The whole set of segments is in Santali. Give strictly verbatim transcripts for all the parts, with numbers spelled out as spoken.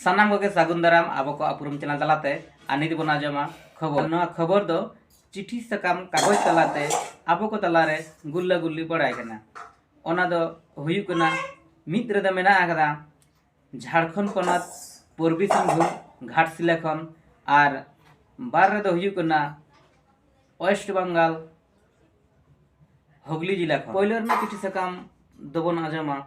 ᱥᱟᱱᱟᱢ ᱠᱚᱜᱮ ᱥᱟᱹᱜᱩᱱ ᱫᱟᱨᱟᱢ ᱟᱵᱚ ᱠᱚ ᱩᱯᱨᱩᱢ ᱪᱮᱱᱮᱞ ᱛᱟᱞᱟᱛᱮ᱾ ᱟᱨ ᱱᱤᱛ ᱵᱚᱱ ᱟᱸᱡᱚᱢᱟ ᱠᱷᱚᱵᱚᱨ᱾ ᱱᱚᱣᱟ ᱠᱷᱚᱵᱚᱨ ᱫᱚ ᱪᱤᱴᱷᱤ ᱥᱟᱠᱟᱢ ᱠᱟᱜᱚᱡᱽ ᱛᱟᱞᱟᱛᱮ ᱟᱵᱚ ᱠᱚ ᱛᱟᱞᱟᱨᱮ ᱜᱩᱞᱞᱟᱹ ᱜᱩᱞᱞᱤ ᱵᱟᱲᱟᱭ ᱠᱟᱱᱟ᱾ ᱚᱱᱟ ᱫᱚ ᱦᱩᱭᱩᱜ ᱠᱟᱱᱟ, ᱢᱤᱫ ᱨᱮᱫᱚ ᱢᱮᱱᱟᱜ ᱟᱠᱟᱫᱟ ᱡᱷᱟᱲᱠᱷᱚᱸᱰ ᱯᱚᱱᱚᱛ ᱯᱩᱨᱵᱤ ᱥᱤᱝᱵᱷᱩᱢ ᱜᱷᱟᱴᱥᱤᱞᱟ ᱠᱷᱚᱱ, ᱟᱨ ᱵᱟᱨ ᱨᱮᱫᱚ ᱦᱩᱭᱩᱜ ᱠᱟᱱᱟ ᱳᱭᱮᱥᱴ ᱵᱟᱝᱜᱟᱞ ᱦᱩᱜᱽᱞᱤ ᱡᱮᱞᱟ ᱠᱷᱚᱱ᱾ ᱯᱳᱭᱞᱳ ᱨᱮᱱᱟᱜ ᱪᱤᱴᱷᱤ ᱥᱟᱠᱟᱢ ᱫᱚᱵᱚᱱ ᱟᱸᱡᱚᱢᱟ᱾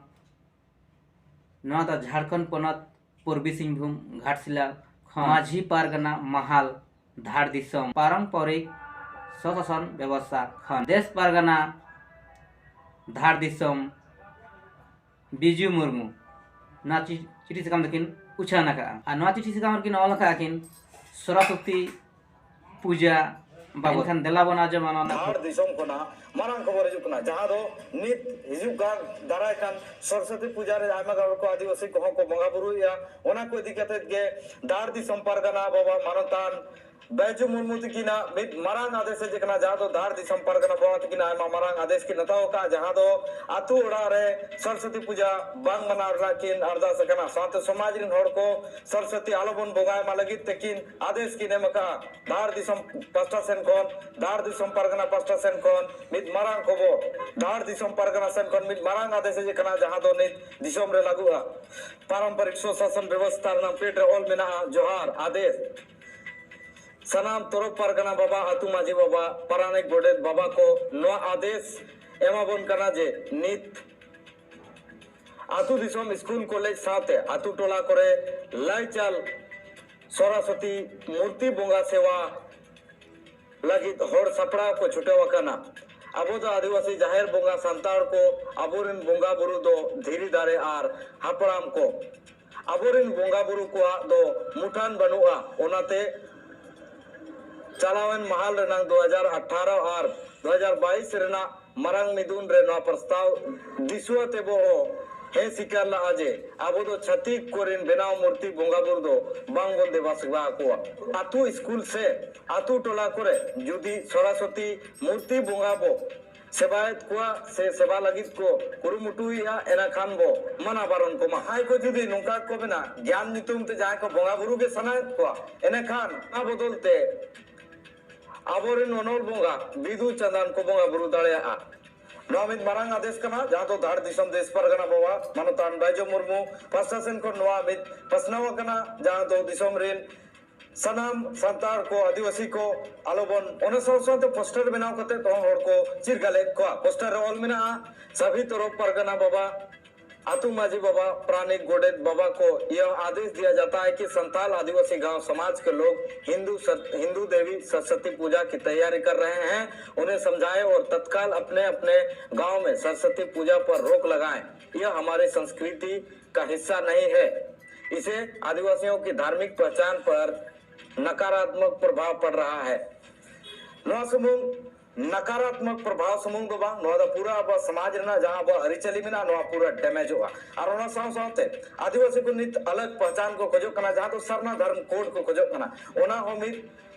ᱱᱚᱣᱟ ᱫᱚ ᱡᱷᱟᱲᱠᱷᱚᱸᱰ ᱯᱚᱱᱚᱛ ᱯᱩᱨᱵᱤ ᱥᱤᱝᱵᱷᱩᱢ ᱜᱷᱟᱴᱥᱤᱞᱟ ᱠᱷᱚᱱ᱾ ᱢᱟᱹᱡᱷᱤ ᱯᱟᱨᱜᱟᱱᱟ ᱢᱟᱦᱟᱞ ᱫᱷᱟᱲ ᱫᱤᱥᱚᱢ ᱯᱟᱨᱚᱢᱯᱚᱨᱤᱠ ᱥᱚᱥᱟᱥᱚᱱ ᱵᱮᱵᱚᱥᱛᱷᱟ ᱠᱷᱚᱱ᱾ ᱫᱮᱥ ᱯᱟᱨᱜᱟᱱᱟ ᱫᱷᱟᱲ ᱫᱤᱥᱚᱢ ᱵᱤᱡᱩ ᱢᱩᱨᱢᱩ ᱱᱚᱣᱟ ᱪᱤ-, ᱪᱤᱴᱷᱤ ᱥᱟᱠᱟᱢ ᱫᱚᱠᱤᱱ ᱩᱪᱷᱟᱹᱱ ᱟᱠᱟᱫᱼᱟ᱾ ᱟᱨ ᱱᱚᱣᱟ ᱪᱤᱴᱷᱤ ᱥᱟᱠᱟᱢ ᱨᱮᱠᱤᱱ ᱚᱞ ᱟᱠᱟᱫᱼᱟ ᱠᱤᱱ ᱥᱚᱨᱚᱥᱚᱛᱤ ᱯᱩᱡᱟ ᱵᱟᱵᱚᱛ᱾ ᱮᱱᱠᱷᱟᱱ ᱫᱮᱞᱟ ᱵᱚᱱ ᱟᱸᱡᱚᱢᱟ ᱱᱚᱣᱟ ᱫᱷᱟᱲ ᱫᱤᱥᱚᱢ ᱠᱷᱚᱱᱟᱜ ᱢᱟᱨᱟᱝ ᱠᱷᱚᱵᱚᱨ ᱦᱤᱡᱩᱜ ᱠᱟᱱᱟ, ᱡᱟᱦᱟᱸ ᱫᱚ ᱱᱤᱛ ᱦᱤᱡᱩᱜ ᱠᱟᱱ ᱫᱟᱨᱟᱭ ᱠᱟᱱ ᱥᱚᱨᱚᱥᱚᱛᱤ ᱯᱩᱡᱟ ᱨᱮ ᱟᱭᱢᱟ ᱜᱟᱱ ᱠᱚ ᱟᱹᱫᱤᱵᱟᱹᱥᱤ ᱠᱚᱦᱚᱸ ᱠᱚ ᱵᱚᱸᱜᱟ ᱵᱩᱨᱩᱭᱮᱫᱼᱟ᱾ ᱚᱱᱟ ᱠᱚ ᱤᱫᱤ ᱠᱟᱛᱮᱫ ᱜᱮ ᱫᱷᱟᱲ ᱫᱤᱥᱚᱢ ᱯᱟᱨᱜᱟᱱᱟ ᱵᱟᱵᱟ ᱢᱟᱱᱚᱛᱟᱱ ᱵᱟᱹᱭᱡᱩ ᱢᱩᱨᱢᱩ ᱛᱤᱠᱤᱱᱟᱜ ᱢᱤᱫ ᱢᱟᱨᱟᱝ ᱟᱫᱮᱥ ᱦᱮᱡ ᱟᱠᱟᱱᱟ, ᱡᱟᱦᱟᱸ ᱫᱚ ᱫᱷᱟᱲ ᱫᱤᱥᱚᱢ ᱯᱟᱨᱜᱟᱱᱟ ᱵᱟᱵᱟ ᱛᱤᱠᱤᱱ ᱟᱭᱢᱟ ᱢᱟᱨᱟᱝ ᱟᱫᱮᱥ ᱠᱤᱱ ᱦᱟᱛᱟᱣ ᱟᱠᱟᱫᱼᱟ, ᱡᱟᱦᱟᱸ ᱫᱚ ᱟᱹᱛᱩ ᱚᱲᱟᱜ ᱨᱮ ᱥᱚᱨᱚᱥᱚᱛᱤ ᱯᱩᱡᱟ ᱵᱟᱝ ᱢᱟᱱᱟᱣ ᱨᱮᱱᱟᱜ ᱠᱤᱱ ᱟᱨᱫᱟᱥ ᱟᱠᱟᱱᱟ᱾ ᱥᱟᱶᱛᱮ ᱥᱚᱢᱟᱡᱽ ᱨᱮᱱ ᱦᱚᱲ ᱠᱚ ᱥᱚᱨᱚᱥᱚᱛᱤ ᱟᱞᱚᱵᱚᱱ ᱵᱚᱸᱜᱟᱭ ᱢᱟ ᱞᱟᱹᱜᱤᱫ ᱛᱮᱠᱤᱱ ᱟᱫᱮᱥ ᱠᱤᱱ ᱮᱢ ᱟᱠᱟᱫᱼᱟ᱾ ᱫᱷᱟᱲ ᱫᱤᱥᱚᱢ ᱯᱟᱥᱴᱟ ᱥᱮᱱ ᱠᱷᱚᱱ, ᱫᱷᱟᱲ ᱫᱤᱥᱚᱢ ᱯᱟᱨᱜᱟᱱᱟ ᱯᱟᱥᱴᱟ ᱥᱮᱱ ᱠᱷᱚᱱ ᱢᱤᱫ ᱢᱟᱨᱟᱝ ᱠᱷᱚᱵᱚᱨ, ᱫᱷᱟᱲ ᱫᱤᱥᱚᱢ ᱯᱟᱨᱜᱟᱱᱟ ᱥᱮᱱ ᱠᱷᱚᱱ ᱢᱤᱫ ᱢᱟᱨᱟᱝ ᱟᱫᱮᱥ ᱦᱮᱡ ᱟᱠᱟᱱᱟ, ᱡᱟᱦᱟᱸ ᱫᱚ ᱱᱤᱛ ᱫᱤᱥᱚᱢ ᱨᱮ ᱞᱟᱹᱜᱩᱜᱼᱟ᱾ ᱯᱟᱨᱚᱢᱯᱚᱨᱤᱠ ᱥᱩᱥᱟᱥᱚᱱ ᱵᱮᱵᱚᱥᱛᱷᱟ ᱨᱮᱱᱟᱜ ᱯᱮᱰ ᱨᱮ ᱚᱞ ᱢᱮᱱᱟᱜᱼᱟ, ᱡᱚᱦᱟᱨ ᱟᱫᱮᱥ᱾ ᱥᱟᱱᱟᱢ ᱛᱚᱨᱚᱯ ᱯᱟᱨᱜᱟᱱᱟ ᱵᱟᱵᱟ, ᱟᱹᱛᱩ ᱢᱟᱹᱡᱷᱤ ᱵᱟᱵᱟ, ᱯᱟᱨᱟᱱᱤᱠ ᱜᱚᱰᱮᱛ ᱵᱟᱵᱟ ᱠᱚ ᱱᱚᱣᱟ ᱟᱫᱮᱥ ᱮᱢᱟᱵᱚᱱ ᱠᱟᱱᱟ ᱡᱮ ᱱᱤᱛ ᱟᱹᱛᱩ ᱫᱤᱥᱚᱢ ᱥᱠᱩᱞ ᱠᱚᱞᱮᱡᱽ ᱥᱟᱶᱛᱮ ᱟᱹᱛᱩ ᱴᱚᱞᱟ ᱠᱚᱨᱮ ᱞᱟᱭᱪᱟᱞ ᱥᱚᱨᱚᱥᱚᱛᱤ ᱢᱩᱨᱛᱤ ᱵᱚᱸᱜᱟ ᱥᱮᱣᱟ ᱞᱟᱹᱜᱤᱫ ᱦᱚᱲ ᱥᱟᱯᱲᱟᱣ ᱠᱚ ᱪᱷᱩᱴᱟᱹᱣ ᱟᱠᱟᱱᱟ᱾ ᱟᱵᱚ ᱫᱚ ᱟᱹᱫᱤᱵᱟᱹᱥᱤ ᱡᱟᱦᱮᱨ ᱵᱚᱸᱜᱟ ᱥᱟᱱᱛᱟᱲ ᱠᱚ, ᱟᱵᱚᱨᱮᱱ ᱵᱚᱸᱜᱟ ᱵᱩᱨᱩ ᱫᱚ ᱫᱷᱤᱨᱤ ᱫᱟᱨᱮ ᱟᱨ ᱦᱟᱯᱲᱟᱢ ᱠᱚ᱾ ᱟᱵᱚᱨᱮᱱ ᱵᱚᱸᱜᱟ ᱵᱩᱨᱩ ᱠᱚᱣᱟᱜ ᱫᱚ ᱢᱩᱴᱷᱟᱹᱱ ᱵᱟᱹᱱᱩᱜᱼᱟ, ᱚᱱᱟᱛᱮ ᱪᱟᱞᱟᱣᱮᱱ ᱢᱟᱦᱟᱞ ᱨᱮᱱᱟᱜ ᱫᱩ ᱦᱟᱡᱟᱨ ᱟᱴᱷᱟᱨᱚ ᱟᱨ ᱫᱩ ᱦᱟᱡᱟᱨ ᱵᱟᱭᱤᱥ ᱨᱮᱱᱟᱜ ᱢᱟᱨᱟᱝ ᱢᱤᱫᱩᱱ ᱨᱮ ᱱᱚᱣᱟ ᱯᱨᱚᱥᱛᱟᱵ ᱫᱤᱥᱩᱣᱟᱹ ᱛᱮᱵᱚ ᱦᱮᱸ ᱥᱤᱠᱟᱨ ᱞᱟᱜᱼᱟ ᱡᱮ ᱟᱵᱚ ᱫᱚ ᱪᱷᱟᱹᱛᱤᱠ ᱠᱚᱨᱮᱱ ᱵᱮᱱᱟᱣ ᱢᱩᱨᱛᱤ ᱵᱚᱸᱜᱟ ᱵᱩᱨᱩ ᱫᱚ ᱵᱟᱝ ᱵᱚᱱ ᱫᱮᱵᱟ ᱥᱮᱵᱟ ᱟᱠᱚᱣᱟ᱾ ᱟᱹᱛᱩ ᱥᱠᱩᱞ ᱥᱮ ᱟᱹᱛᱩ ᱴᱚᱞᱟ ᱠᱚᱨᱮ ᱡᱩᱫᱤ ᱥᱚᱨᱚᱥᱚᱛᱤ ᱢᱩᱨᱛᱤ ᱵᱚᱸᱜᱟ ᱵᱚ ᱥᱮᱵᱟᱭᱮᱫ ᱠᱚᱣᱟ ᱥᱮ ᱥᱮᱵᱟ ᱞᱟᱹᱜᱤᱫ ᱠᱚ ᱠᱩᱨᱩᱢᱩᱴᱩᱭᱮᱫᱼᱟ, ᱮᱱᱟᱠᱷᱟᱱ ᱵᱚ ᱢᱟᱱᱟ ᱵᱟᱨᱚᱱ ᱠᱚᱢᱟ᱾ ᱡᱟᱦᱟᱸᱭ ᱠᱚ ᱡᱩᱫᱤ ᱱᱚᱝᱠᱟ ᱠᱚ ᱢᱮᱱᱟ, ᱜᱮᱭᱟᱱ ᱧᱩᱛᱩᱢ ᱛᱮ ᱡᱟᱦᱟᱸᱭ ᱠᱚ ᱵᱚᱸᱜᱟ ᱵᱩᱨᱩ ᱜᱮ ᱥᱟᱱᱟᱭᱮᱫ ᱠᱚᱣᱟ, ᱮᱱᱮᱠᱷᱟᱱ ᱚᱱᱟ ᱵᱚᱫᱚᱞ ᱛᱮ ᱟᱵᱚᱨᱮᱱ ᱚᱱᱚᱞ ᱵᱚᱸᱜᱟ ᱵᱤᱫᱩ ᱪᱟᱸᱫᱟᱱ ᱠᱚ ᱵᱚᱸᱜᱟ ᱵᱩᱨᱩ ᱫᱟᱲᱮᱭᱟᱜᱼᱟ᱾ ᱱᱚᱣᱟ ᱢᱤᱫ ᱢᱟᱨᱟᱝ ᱟᱫᱮᱥ ᱠᱟᱱᱟ, ᱡᱟᱦᱟᱸ ᱫᱚ ᱫᱷᱟᱲ ᱫᱤᱥᱚᱢ ᱫᱮᱥ ᱯᱟᱨᱜᱟᱱᱟ ᱵᱟᱵᱟ ᱢᱟᱱᱚᱛᱟᱱ ᱵᱟᱭᱡᱚ ᱢᱩᱨᱢᱩ ᱯᱟᱥᱴᱟ ᱥᱮᱱ ᱠᱷᱚᱱ ᱱᱚᱣᱟ ᱢᱤᱫ ᱯᱟᱥᱱᱟᱣ ᱟᱠᱟᱱᱟ, ᱡᱟᱦᱟᱸ ᱫᱚ ᱫᱤᱥᱚᱢ ᱨᱮᱱ ᱥᱟᱱᱟᱢ ᱥᱟᱱᱛᱟᱲ ᱠᱚ, ᱟᱹᱫᱤᱵᱟᱹᱥᱤ ᱠᱚ ᱟᱞᱚᱵᱚᱱ, ᱚᱱᱟ ᱥᱟᱶ ᱥᱟᱶᱛᱮ ᱯᱳᱥᱴᱟᱨ ᱵᱮᱱᱟᱣ ᱠᱟᱛᱮ ᱛᱮᱦᱚᱸ ᱦᱚᱲ ᱠᱚ ᱪᱤᱨᱜᱟᱞᱮᱫ ᱠᱚᱣᱟ᱾ ᱯᱳᱥᱴᱟᱨ ᱨᱮ ᱚᱞ ᱢᱮᱱᱟᱜᱼᱟ, ᱥᱟᱵᱷᱤ ᱛᱚᱨᱚᱯ ᱯᱟᱨᱜᱟᱱᱟ ᱵᱟᱵᱟ, ᱟᱛᱩ ᱢᱟᱹᱡᱷᱤ ᱵᱟᱵᱟ, ᱯᱨᱟᱱᱤᱠ ᱜᱚᱰᱮᱛ ᱵᱟᱵᱟ ᱠᱚ ᱭᱚ ᱟᱫᱮᱥ ᱫᱤᱭᱟ ᱡᱟᱛᱟ ᱦᱮ ᱠᱤ ᱥᱟᱱᱛᱟᱞ ᱟᱹᱫᱤᱵᱟᱹᱥᱤ ᱜᱟᱶ ᱥᱚᱢᱟᱡᱽ ᱠᱮ ᱞᱳᱜ ᱦᱤᱱᱫᱩ ᱥᱟᱨ-, ᱦᱤᱱᱫᱩ ᱫᱮᱵᱤ ᱥᱟᱨᱥᱚᱛᱤ ᱯᱩᱡᱟ ᱠᱤ ᱛᱮᱭᱟᱨᱤ ᱠᱟᱨ ᱨᱮᱦᱮ ᱦᱮ, ᱩᱱᱦᱮ ᱥᱟᱢᱡᱷᱟᱭᱮ ᱚᱨ ᱛᱚᱛᱠᱟᱞ ᱟᱯᱱᱮ ᱟᱯᱱᱮ ᱜᱟᱶ ᱢᱮ ᱥᱟᱨᱥᱚᱛᱤ ᱯᱩᱡᱟ ᱯᱚᱨ ᱨᱳᱠ ᱞᱟᱜᱟᱭᱮ᱾ ᱭᱚ ᱦᱟᱢᱟᱨᱤ ᱥᱟᱱᱥᱠᱨᱤᱛᱤ ᱠᱟ ᱦᱤᱥᱥᱟ ᱱᱟᱦᱤ ᱦᱮ᱾ ᱤᱥᱮ ᱟᱹᱫᱤᱵᱟᱹᱥᱤᱭᱚ ᱠᱤ ᱫᱷᱟᱨᱢᱤᱠ ᱯᱚᱦᱪᱟᱱ ᱯᱚᱨ ᱱᱟᱠᱟᱨᱟᱛᱢᱚᱠ ᱯᱨᱚᱵᱷᱟᱵᱽ ᱯᱚᱲ ᱨᱟᱦᱟ ᱦᱮ᱾ ᱱᱚᱣᱟ ᱥᱩᱢᱩᱝ ᱱᱟᱠᱟᱨᱟᱛᱢᱚᱠ ᱯᱨᱚᱵᱷᱟᱵᱽ ᱥᱩᱢᱩᱝ ᱫᱚ ᱵᱟᱝ, ᱱᱚᱣᱟ ᱫᱚ ᱯᱩᱨᱟᱹ ᱟᱵᱚᱣᱟᱜ ᱥᱚᱢᱟᱡᱽ ᱨᱮᱱᱟᱜ ᱡᱟᱦᱟᱸ ᱟᱵᱚᱣᱟᱜ ᱟᱹᱨᱤᱪᱟᱹᱞᱤ ᱢᱮᱱᱟᱜᱼᱟ, ᱱᱚᱣᱟ ᱯᱩᱨᱟᱹ ᱰᱮᱢᱮᱡᱚᱜᱼᱟ᱾ ᱟᱨ ᱚᱱᱟ ᱥᱟᱶ ᱥᱟᱶᱛᱮ ᱟᱹᱫᱤᱵᱟᱹᱥᱤ ᱠᱚ ᱱᱤᱛ ᱟᱞᱟᱜᱽ ᱯᱚᱦᱪᱟᱱ ᱠᱚ ᱠᱷᱚᱡᱚᱜ ᱠᱟᱱᱟ, ᱡᱟᱦᱟᱸ ᱫᱚ ᱥᱟᱨᱱᱟ ᱫᱷᱚᱨᱢ ᱠᱳᱰ ᱠᱚ ᱠᱷᱚᱡᱚᱜ ᱠᱟᱱᱟ, ᱚᱱᱟ ᱦᱚᱸ ᱢᱤᱫ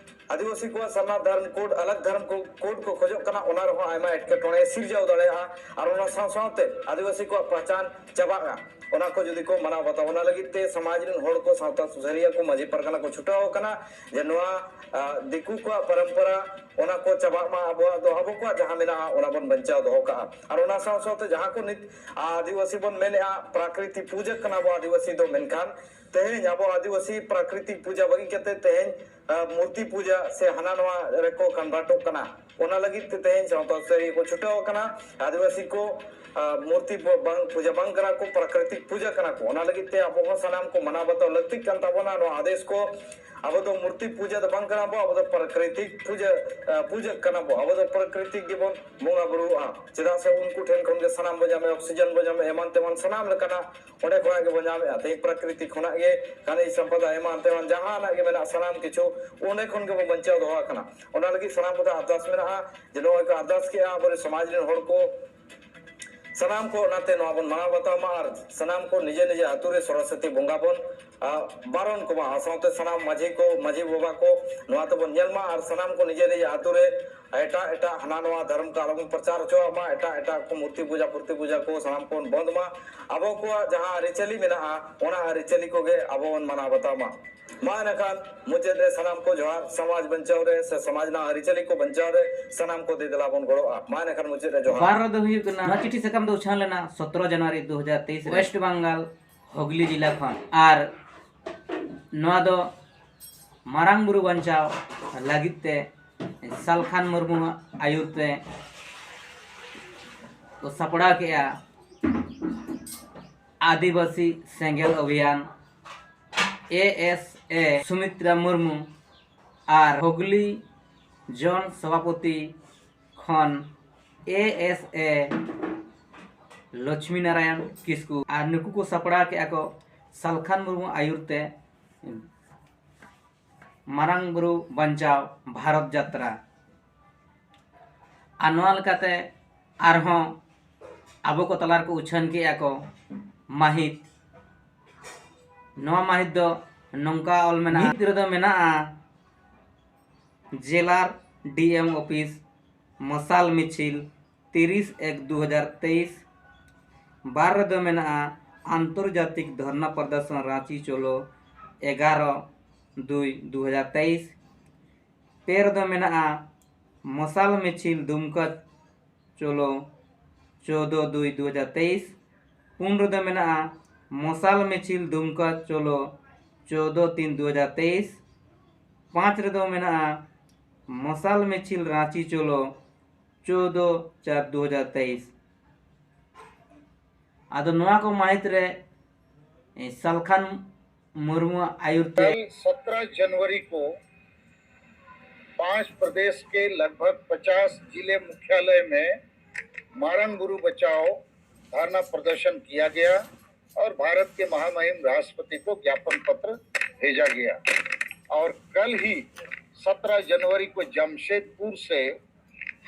ᱟᱹᱫᱤᱵᱟᱹᱥᱤ ᱠᱚᱣᱟᱜ ᱥᱟᱨᱱᱟ ᱫᱷᱚᱨᱢ ᱠᱳᱰ, ᱟᱞᱟᱜᱽ ᱫᱷᱚᱨᱢ ᱠᱳᱰ ᱠᱚ ᱠᱷᱚᱡᱚᱜ ᱠᱟᱱᱟ, ᱚᱱᱟ ᱨᱮᱦᱚᱸ ᱟᱭᱢᱟ ᱮᱴᱠᱮᱴᱚᱬᱮ ᱥᱤᱨᱡᱟᱹᱣ ᱫᱟᱲᱮᱭᱟᱜᱼᱟ᱾ ᱟᱨ ᱚᱱᱟ ᱥᱟᱶ ᱥᱟᱶᱛᱮ ᱟᱹᱫᱤᱵᱟᱹᱥᱤ ᱠᱚᱣᱟᱜ ᱯᱚᱦᱪᱟᱱ ᱪᱟᱵᱟᱜᱼᱟ᱾ ᱚᱱᱟ ᱠᱚ ᱡᱩᱫᱤ ᱠᱚ ᱢᱟᱱᱟᱣ ᱵᱟᱛᱟᱣᱟ, ᱚᱱᱟ ᱞᱟᱹᱜᱤᱫ ᱛᱮ ᱥᱚᱢᱟᱡᱽ ᱨᱮᱱ ᱦᱚᱲ ᱠᱚ, ᱥᱟᱶᱛᱟ ᱥᱩᱥᱟᱹᱨᱤᱭᱟᱹ ᱠᱚ, ᱢᱟᱹᱡᱷᱤ ᱯᱟᱨᱜᱟᱱᱟ ᱠᱚ ᱪᱷᱩᱴᱟᱹᱣ ᱟᱠᱟᱱᱟ ᱡᱮ ᱱᱚᱣᱟ, ᱟ, ᱫᱤᱠᱩ ᱠᱚᱣᱟᱜ ᱯᱚᱨᱚᱢᱯᱚᱨᱟ ᱚᱱᱟ ᱠᱚ ᱪᱟᱵᱟᱜ ᱢᱟ, ᱟᱵᱚᱣᱟᱜ ᱫᱚ ᱟᱵᱚ ᱠᱚᱣᱟᱜ ᱡᱟᱦᱟᱸ ᱢᱮᱱᱟᱜᱼᱟ, ᱚᱱᱟ ᱵᱚᱱ ᱵᱟᱧᱪᱟᱣ ᱫᱚᱦᱚ ᱠᱟᱜᱼᱟ᱾ ᱟᱨ ᱚᱱᱟ ᱥᱟᱶ ᱥᱟᱶᱛᱮ ᱡᱟᱦᱟᱸ ᱠᱚ ᱱᱤᱛ ᱟᱹᱫᱤᱵᱟᱹᱥᱤ ᱵᱚᱱ ᱢᱮᱱᱮᱜᱼᱟ, ᱯᱨᱟᱠᱨᱤᱛᱤ ᱯᱩᱡᱟᱹ ᱠᱟᱱᱟ ᱵᱚ ᱟᱹᱫᱤᱵᱟᱹᱥᱤ ᱫᱚ, ᱢᱮᱱᱠᱷᱟᱱ ᱛᱮᱦᱮᱧ ᱟᱵᱚ ᱟᱹᱫᱤᱵᱟᱹᱥᱤ ᱯᱨᱟᱠᱨᱤᱛᱤᱠ ᱯᱩᱡᱟᱹ ᱵᱟᱹᱜᱤ ᱠᱟᱛᱮ ᱛᱮᱦᱮᱧ, ᱟ, ᱢᱩᱨᱛᱤ ᱯᱩᱡᱟᱹ ᱥᱮ ᱦᱟᱱᱟ ᱱᱚᱣᱟ ᱨᱮᱠᱚ ᱠᱚᱱᱵᱷᱟᱨᱴᱚᱜ ᱠᱟᱱᱟ᱾ ᱚᱱᱟ ᱞᱟᱹᱜᱤᱫ ᱛᱮ ᱛᱮᱦᱮᱧ ᱥᱟᱶᱛᱟ ᱥᱩᱥᱟᱹᱨᱤᱭᱟᱹ ᱠᱚ ᱪᱷᱩᱴᱟᱹᱣ ᱟᱠᱟᱱᱟ᱾ ᱟᱹᱫᱤᱵᱟᱹᱥᱤ ᱠᱚ, ᱟ, ᱢᱩᱨᱛᱤ ᱯᱩ-, ᱵᱟᱝ ᱯᱩᱡᱟᱹ ᱵᱟᱝ ᱠᱟᱱᱟ ᱠᱚ, ᱯᱨᱟᱠᱨᱤᱛᱤᱠ ᱯᱩᱡᱟᱹ ᱠᱟᱱᱟ ᱠᱚ᱾ ᱚᱱᱟ ᱞᱟᱹᱜᱤᱫ ᱛᱮ ᱟᱵᱚ ᱦᱚᱸ ᱥᱟᱱᱟᱢ ᱠᱚ ᱢᱟᱱᱟᱣ ᱵᱟᱛᱟᱣ ᱞᱟᱹᱠᱛᱤᱜ ᱠᱟᱱ ᱛᱟᱵᱚᱱᱟ᱾ ᱱᱚᱣᱟ ᱟᱫᱮᱥ ᱠᱚ, ᱟᱵᱚ ᱫᱚ ᱢᱩᱨᱛᱤ ᱯᱩᱡᱟᱹ ᱫᱚ ᱵᱟᱝ ᱠᱟᱱᱟ ᱵᱚ, ᱟᱵᱚ ᱫᱚ ᱯᱨᱟᱠᱨᱤᱛᱤᱠ ᱯᱩᱡᱟᱹ, ᱟ, ᱯᱩᱡᱟᱹ ᱠᱟᱱᱟ ᱵᱚ᱾ ᱟᱵᱚ ᱫᱚ ᱯᱨᱟᱠᱨᱤᱛᱤᱠ ᱜᱮᱵᱚᱱ ᱵᱚᱸᱜᱟ ᱵᱩᱨᱩᱣᱟᱜᱼᱟ, ᱪᱮᱫᱟᱜ ᱥᱮ ᱩᱱᱠᱩ ᱴᱷᱮᱱ ᱠᱷᱚᱱ ᱜᱮ ᱥᱟᱱᱟᱢ ᱵᱚ ᱧᱟᱢᱮᱫᱼᱟ, ᱚᱠᱥᱤᱡᱮᱱ ᱵᱚ ᱧᱟᱢᱮᱫᱼᱟ, ᱮᱢᱟᱱ ᱛᱮᱢᱟᱱ ᱥᱟᱱᱟᱢ ᱞᱮᱠᱟᱱᱟᱜ ᱚᱸᱰᱮ ᱠᱷᱚᱱᱟᱜ ᱜᱮᱵᱚ ᱧᱟᱢᱮᱫᱼᱟ᱾ ᱛᱮᱦᱮᱧ ᱯᱨᱟᱠᱨᱤᱛᱤᱠ ᱠᱷᱚᱱᱟᱜ ᱜᱮ ᱠᱷᱟᱱᱤᱡᱽ ᱥᱚᱢᱯᱚᱫᱟ ᱮᱢᱟᱱ ᱛᱮᱢᱟᱱ ᱡᱟᱦᱟᱱᱟᱜ ᱜᱮ ᱢᱮᱱᱟᱜᱼᱟ, ᱥᱟᱱᱟᱢ ᱠᱤᱪᱷᱩ ᱚᱸᱰᱮ ᱠᱷᱚᱱ ᱜᱮᱵᱚ ᱵᱟᱧᱪᱟᱣ ᱫᱚᱦᱚ ᱟᱠᱟᱱᱟ᱾ ᱚᱱᱟ ᱞᱟᱹᱜᱤᱫ ᱥᱟᱱᱟᱢ ᱠᱚᱛᱮ ᱟᱨᱫᱟᱥ ᱢᱮᱱᱟᱜᱼᱟ ᱡᱮ ᱱᱚᱜᱼᱚᱭ ᱠᱚ ᱟᱨᱫᱟᱥ ᱠᱮᱜᱼᱟ ᱟᱵᱚᱨᱮᱱ ᱥᱚᱢᱟᱡᱽ ᱨᱮᱱ ᱦᱚᱲ ᱠᱚ, ᱥᱟᱱᱟᱢ ᱠᱚ ᱚᱱᱟᱛᱮ ᱱᱚᱣᱟ ᱵᱚᱱ ᱢᱟᱱᱟᱣ ᱵᱟᱛᱟᱣ ᱢᱟ ᱟᱨ ᱥᱟᱱᱟᱢ ᱠᱚ ᱱᱤᱡᱮ ᱱᱤᱡᱮ ᱟᱛᱳ ᱨᱮ ᱥᱚᱨᱚᱥᱚᱛᱤ ᱵᱚᱸᱜᱟ ᱵᱚᱱ ᱟᱨ ᱵᱟᱨᱚᱱ ᱠᱚᱢᱟ, ᱟᱨ ᱥᱟᱶᱛᱮ ᱥᱟᱱᱟᱢ ᱢᱟᱹᱡᱷᱤ ᱠᱚ, ᱢᱟᱹᱡᱷᱤ ᱵᱟᱵᱟ ᱠᱚ, ᱱᱚᱣᱟ ᱛᱮᱵᱚᱱ ᱧᱮᱞ ᱢᱟ ᱟᱨ ᱥᱟᱱᱟᱢ ᱠᱚ ᱱᱤᱡᱮ ᱱᱤᱡᱮ ᱟᱛᱳ ᱨᱮ ᱮᱴᱟᱜ ᱮᱴᱟᱜ ᱦᱟᱱᱟ ᱱᱚᱣᱟ ᱫᱷᱚᱨᱚᱢ ᱠᱚ ᱟᱞᱚᱵᱚᱱ ᱯᱨᱚᱪᱟᱨ ᱦᱚᱪᱚᱣᱟᱜ ᱢᱟ, ᱮᱴᱟᱜ ᱮᱴᱟᱜ ᱠᱚ ᱢᱩᱨᱛᱤ ᱯᱩᱡᱟ ᱯᱩᱨᱛᱤ ᱯᱩᱡᱟ ᱠᱚ ᱥᱟᱱᱟᱢ ᱠᱚᱵᱚᱱ ᱵᱚᱱᱫ ᱢᱟ᱾ ᱟᱵᱚ ᱠᱚᱣᱟᱜ ᱡᱟᱦᱟᱸ ᱟᱹᱨᱤᱪᱟᱹᱞᱤ ᱢᱮᱱᱟᱜᱼᱟ, ᱚᱱᱟ ᱟᱹᱨᱤᱪᱟᱹᱞᱤ ᱠᱚᱜᱮ ᱟᱵᱚ ᱵᱚᱱ ᱢᱟᱱᱟᱣ ᱵᱟᱛᱟᱣ ᱢᱟ᱾ ᱢᱟ ᱮᱱᱠᱷᱟᱱ ᱢᱩᱪᱟᱹᱫ ᱨᱮ ᱥᱟᱱᱟᱢ ᱠᱚ ᱡᱚᱦᱟᱨ, ᱥᱚᱢᱟᱡᱽ ᱵᱟᱧᱪᱟᱣ ᱨᱮ ᱥᱮ ᱥᱚᱢᱟᱡᱽ ᱨᱮᱱᱟᱜ ᱟᱹᱨᱤᱪᱟᱹᱞᱤ ᱠᱚ ᱵᱟᱧᱪᱟᱣ ᱨᱮ ᱥᱟᱱᱟᱢ ᱠᱚ ᱫᱮ ᱫᱮᱞᱟ ᱵᱚᱱ ᱜᱚᱲᱚᱜᱼᱟ᱾ ᱢᱟ ᱮᱱᱠᱷᱟᱱ ᱢᱩᱪᱟᱹᱫ ᱨᱮ ᱡᱚᱦᱟᱨ᱾ ᱵᱟᱨ ᱨᱮᱫᱚ ᱦᱩᱭᱩᱜ ᱠᱟᱱᱟ, ᱱᱚᱣᱟ ᱪᱤᱴᱷᱤ ᱥᱟᱠᱟᱢ ᱫᱚ ᱩᱪᱷᱟᱹᱱ ᱞᱮᱱᱟ ᱥᱚᱛᱨᱚ ᱡᱟᱱᱩᱣᱟᱨᱤ ᱫᱩ ᱦᱟᱡᱟᱨ ᱛᱮᱭᱤᱥ ᱨᱮ ᱳᱭᱮᱥᱴ ᱵᱟᱝᱜᱟᱞ ᱦᱩᱜᱽᱞᱤ ᱡᱮᱞᱟ ᱠᱷᱚᱱ᱾ ᱟᱨ ᱱᱚᱣᱟ ᱫᱚ ᱢᱟᱨᱟᱝ ᱵᱩᱨᱩ ᱵᱟᱧᱪᱟᱣ ᱞᱟᱹᱜᱤᱫ ᱛᱮ ᱥᱟᱞᱠᱷᱟᱱ ᱢᱩᱨᱢᱩᱣᱟᱜ ᱟᱹᱭᱩᱨ ᱛᱮ ᱠᱚ ᱥᱟᱯᱲᱟᱣ ᱠᱮᱜᱼᱟ ᱟᱹᱫᱤᱵᱟᱹᱥᱤ ᱥᱮᱸᱜᱮᱞ ᱚᱵᱷᱤᱭᱟᱱ, ᱮ ᱮᱥ ᱮ ᱥᱩᱢᱤᱛᱨᱟ ᱢᱩᱨᱢᱩ ᱟᱨ ᱦᱩᱜᱽᱞᱤ ᱡᱚᱱ ᱥᱚᱵᱷᱟᱯᱚᱛᱤ ᱠᱷᱚᱱ ᱮ ᱮᱥ ᱮ ᱞᱚᱪᱷᱢᱤ ᱱᱟᱨᱟᱭᱚᱱ ᱠᱤᱥᱠᱩ᱾ ᱟᱨ ᱱᱩᱠᱩ ᱠᱚ ᱥᱟᱯᱲᱟᱣ ᱠᱮᱜᱼᱟ ᱠᱚ ᱥᱟᱞᱠᱷᱟᱱ ᱢᱩᱨᱢᱩ ᱟᱹᱭᱩᱨ ᱛᱮ ᱢᱟᱨᱟᱝ ᱵᱩᱨᱩ ᱵᱟᱧᱪᱟᱣ ᱵᱷᱟᱨᱚᱛ ᱡᱟᱛᱨᱟ᱾ ᱟᱨ ᱱᱚᱣᱟ ᱞᱮᱠᱟᱛᱮ ᱟᱨᱦᱚᱸ ᱟᱵᱚ ᱠᱚ ᱛᱟᱞᱟ ᱨᱮᱠᱚ ᱩᱪᱷᱟᱹᱱ ᱠᱮᱜᱼᱟ ᱠᱚ ᱢᱟᱹᱦᱤᱛ᱾ ᱱᱚᱣᱟ ᱢᱟᱹᱦᱤᱛ ᱫᱚ ᱱᱚᱝᱠᱟ ᱚᱞ ᱢᱮᱱᱟᱜᱼᱟ, ᱢᱤᱫ ᱨᱮᱫᱚ ᱢᱮᱱᱟᱜᱼᱟ ᱡᱮᱞᱟᱨ ᱰᱤ ᱮᱢ ᱚᱯᱷᱤᱥ ᱢᱚᱥᱟᱞ ᱢᱤᱪᱷᱤᱞ ᱛᱤᱨᱤᱥ ᱮᱠ ᱫᱩ ᱦᱟᱡᱟᱨ ᱛᱮᱭᱤᱥ, ᱵᱟᱨ ᱨᱮᱫᱚ ᱢᱮᱱᱟᱜᱼᱟ ᱟᱱᱛᱚᱨᱡᱟᱛᱤᱠ ᱫᱷᱚᱨᱱᱟ ᱯᱨᱚᱫᱚᱨᱥᱚᱱ ᱨᱟᱸᱪᱤ ᱪᱚᱞᱚ ᱮᱜᱟᱨᱚ ᱫᱩᱭ ᱫᱩ ᱦᱟᱡᱟᱨ ᱛᱮᱭᱤᱥ, ᱯᱮ ᱨᱮᱫᱚ ᱢᱮᱱᱟᱜᱼᱟ ᱢᱚᱥᱟᱞ ᱢᱤᱪᱷᱤᱞ ᱫᱩᱢᱠᱟ ᱪᱚᱞᱚ ᱪᱳᱫᱚ ᱫᱩᱭ ᱫᱩ ᱦᱟᱡᱟᱨ ᱛᱮᱭᱤᱥ, ᱯᱩᱱ ᱨᱮᱫᱚ ᱢᱮᱱᱟᱜᱼᱟ ᱢᱚᱥᱟᱞ ᱢᱤᱪᱷᱤᱞ ᱫᱩᱢᱠᱟ ᱪᱚᱞᱚ ᱪᱳᱫᱚ ᱛᱤᱱ ᱫᱩ ᱦᱟᱡᱟᱨ ᱛᱮᱭᱤᱥ, ᱯᱟᱸᱪ ᱨᱮᱫᱚ ᱢᱮᱱᱟᱜᱼᱟ ᱢᱚᱥᱟᱞ ᱢᱤᱪᱷᱤᱞ ᱨᱟᱸᱪᱤ ᱪᱚᱞᱚ ᱪᱳᱫᱚ ᱪᱟᱨ ᱫᱩ ᱦᱟᱡᱟᱨ ᱛᱮᱭᱤᱥ᱾ ᱟᱫᱚ ᱱᱚᱣᱟ ᱠᱚ ᱢᱟᱹᱦᱤᱛ ᱨᱮ ᱥᱟᱞᱠᱷᱟᱱ ᱢᱩᱨᱢᱩᱣᱟᱜ ᱟᱹᱭᱩᱨ ᱛᱮ ᱠᱟᱞ ᱥᱚᱛᱨᱚ ᱡᱟᱱᱩᱣᱟᱨᱤ ᱠᱚ ᱯᱟᱸᱪ ᱯᱨᱚᱫᱮᱥ ᱠᱮ ᱞᱟᱜᱽᱵᱷᱟᱜᱽ ᱯᱚᱪᱟᱥ ᱡᱤᱞᱮ ᱢᱩᱠᱷᱭᱟᱞᱚᱭ ᱢᱮ ᱢᱟᱨᱟᱝ ᱵᱩᱨᱩ ᱵᱟᱪᱟᱣ ᱫᱷᱟᱨᱱᱟ ᱯᱨᱚᱫᱚᱨᱥᱚᱱ ᱠᱤᱭᱟ ᱜᱮᱭᱟ ᱚᱨ ᱵᱷᱟᱨᱚᱛ ᱠᱮ ᱢᱟᱦᱟᱢᱟᱦᱤᱢ ᱨᱟᱥᱴᱨᱚᱯᱚᱛᱤ ᱠᱚ ᱜᱭᱟᱯᱚᱱ ᱯᱚᱛᱨᱚ ᱵᱷᱮᱡᱟ ᱜᱮᱭᱟ ᱚᱨ ᱠᱟᱞ ᱦᱤ ᱥᱚᱛᱨᱚ ᱡᱟᱱᱩᱣᱟᱨᱤ ᱠᱚ ᱡᱟᱢᱥᱮᱫᱽᱯᱩᱨ ᱥᱮ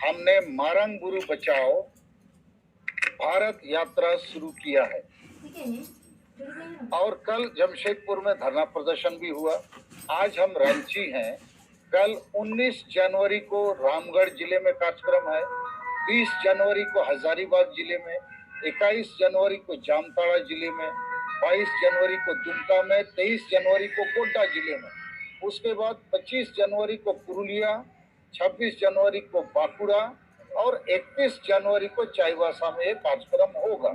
ᱦᱟᱢᱱᱮ ᱢᱟᱨᱟᱝ ᱵᱩᱨᱩ ᱵᱟᱪᱟᱣ ᱵᱷᱟᱨᱚᱛ ᱭᱟᱛᱨᱟ ᱥᱩᱨᱩ ᱠᱤᱭᱟ ᱦᱮ᱾ और कल जमशेदपुर में धरना प्रदर्शन भी हुआ। आज हम रांची हैं। कल उन्नीस जनवरी को रामगढ़ जिले में कार्यक्रम है, बीस जनवरी को हजारीबाग जिले में, इक्कीस जनवरी को जामताड़ा जिले में, बाईस जनवरी को दुमका में, तेईस जनवरी को गोड्डा जिले में। उसके बाद पच्चीस जनवरी को पुरुलिया, छब्बीस जनवरी को बांकुड़ा और इकतीस जनवरी को चाईबासा में ये कार्यक्रम होगा।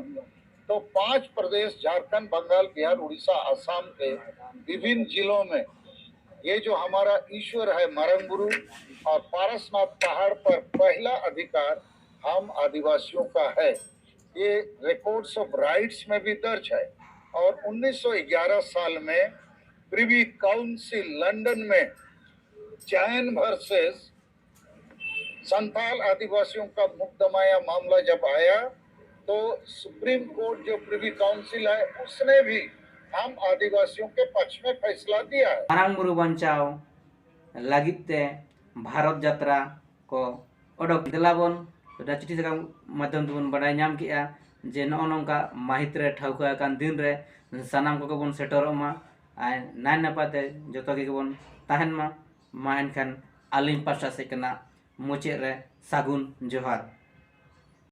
तो पांच प्रदेश, झारखंड, बंगाल, बिहार, उड़ीसा, आसाम के विभिन्न जिलों में ये जो हमारा ईश्वर है मारंगबुरु और पारसनाथ पहाड़ पर पहला अधिकार हम आदिवासियों का है, ये रिकॉर्ड्स ऑफ राइट्स में भी दर्ज है। और उन्नीस सौ ग्यारह साल में प्रिवी काउंसिल लंदन में जैन वर्सेस संथाल आदिवासियों का मुकदमा या मामला जब आया, तो सुप्रीम कोर्ट जो प्रिवी काउंसिल है, उसने भी हम आदिवासियों के पक्ष में फैसला दिया है। ᱢᱟᱨᱟᱝ ᱵᱩᱨᱩ ᱵᱟᱧᱪᱟᱣ ᱞᱟᱹᱜᱤᱫ ᱛᱮ ᱵᱷᱟᱨᱚᱛ ᱡᱟᱛᱨᱟ ᱠᱚ ᱚᱰᱚᱠ᱾ ᱫᱮᱞᱟ ᱵᱚᱱ ᱪᱤᱴᱷᱤ ᱥᱟᱠᱟᱢ ᱢᱟᱫᱽᱫᱷᱚᱢ ᱛᱮᱵᱚᱱ ᱵᱟᱰᱟᱭ ᱧᱟᱢ ᱠᱮᱜᱼᱟ ᱡᱮ ᱱᱚᱜᱼᱚ ᱱᱚᱝᱠᱟ ᱢᱟᱹᱦᱤᱛ ᱨᱮ ᱴᱷᱟᱹᱣᱠᱟᱹ ᱟᱠᱟᱱ ᱫᱤᱱ ᱨᱮ ᱥᱟᱱᱟᱢ ᱠᱚᱜᱮ ᱵᱚᱱ ᱥᱮᱴᱮᱨᱚᱜ ᱢᱟ ᱟᱨ ᱱᱟᱭ ᱱᱟᱯᱟᱭ ᱛᱮ ᱡᱚᱛᱚ ᱜᱮᱵᱚᱱ ᱛᱟᱦᱮᱱ ᱢᱟ᱾ ᱢᱟ ᱮᱱᱠᱷᱟᱱ ᱟᱹᱞᱤᱧ ᱯᱟᱥᱴᱟ ᱥᱮᱫ ᱠᱷᱚᱱᱟᱜ ᱢᱩᱪᱟᱹᱫ ᱨᱮ ᱥᱟᱹᱜᱩᱱ ᱡᱚᱦᱟᱨ᱾